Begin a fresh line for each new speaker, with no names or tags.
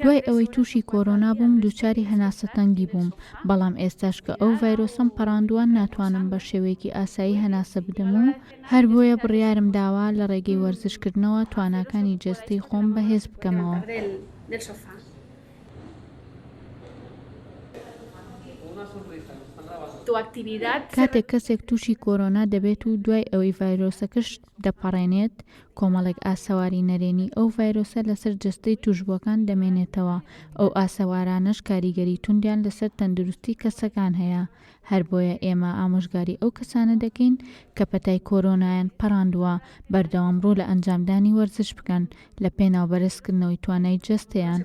دوای ئەوەی تووشی کۆرۆنا بووم دووچاری هەناسەتەنگی بووم، بەڵام ئێستاش کە ئەو ڤایرۆسەم پەڕاندووە ناتوانم بە شێوەیەکی ئاسایی هەناسە بدەم و هەر بۆیە بڕیارم داوە لە ڕێگەی وەرزشکردنەوە تواناکانی جەستەی خۆم بەهێز بکەمەوە. کاتێک کەسێک تووشی کۆرۆنا دەبێت و دوای ئەوەی ڤایرۆسەکەش دەپەڕێنێت، کۆمەڵێک ئاسەواری نەرێنی ئەو ڤایرۆسە لەسەر جەستەی تووشبووەکان دەمێنێتەوە، ئەو ئاسەوارانەش کاریگەری توندیان لەسەر تەندروستی کەسەکان هەیە، هەر بۆیە ئێمە ئامۆژگاری ئەو کەسانە دەکەین کە پەتای کۆرۆنایان پەڕاندووە بەردەوام ڕوو لە ئەنجامدانی وەرزش بکەن لە پێناو بەرزکردنەوەی توانای جەستەیان.